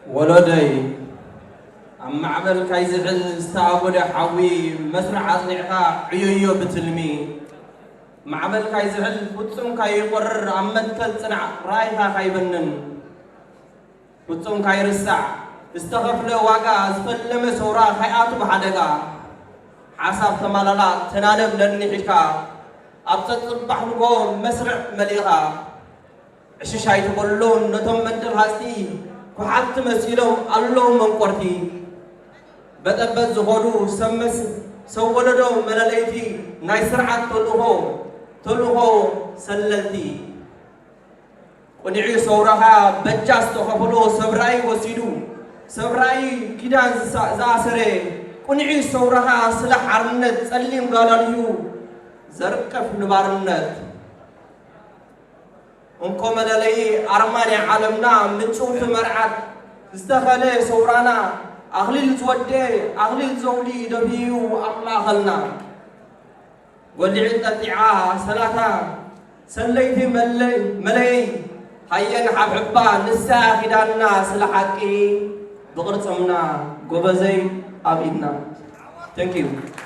ወለደይ ኣብ ማዕበል ካይዝሕል ዝተኣጎደ ሓዊ መስርዕ ኣጽኒዕካ ዕዮዮ ብትልሚ። ማዕበል ካይዝሕል ፍጹም ካይቆርር ኣብ መትከል ጽናዕ ራእይካ ካይበንን ፍጹም ካይርሳዕ ዝተኸፍለ ዋጋ ዝፈለመ ሰውራ ካይኣቱ ብሓደጋ። ሓሳብ ተማላላ ተናነብ ነኒሒድካ ኣብ ጸጽባሕ ንጎ መስርዕ መሊእኻ። ዕሽሽ ኣይትበሎም ነቶም መንደል ሃዝቲ ኩሓልቲ መሲሎም ኣለዉ መንቆርቲ። በጠበጥ ዝኾዱ ሰብ መስ-፣ ሰብ ወለዶ መለለይቲ ናይ ስርዓት ተልእኾ፣ ተልእኾ ሰለልቲ። ቁንዒ ሰውራኻ በጃ ዝተኸፈሎ ሰብ ራእይ ወሲዱ፣ ሰብ ራእይ ኪዳን ዝሳ-፣ ዝኣሰረ፣ ቁንዒ ሰውራኻ ስለ ሓርነት ጸሊም ጋላልዩ ዘርቅፍ ንባርነት። እንኮ መለለዪ ኣርማ ናይ ዓለምና ምጭውቲ መርዓት ዝተኸለ ሰውራና ኣኽሊል ዝወደ ኣኽሊል ዘውዲ ደፊኡ ኣብ ማእኸልና። ጎሊዒ ጠጢዓ ሰላታ ሰለይቲ መለይ-፣ መለየይ ሃየን ሓብሕባ ንሳ ኪዳንና ስለ ሓቂ ብቕርጽምና ጎበዘይ ኣብ ኢድና። Thank you።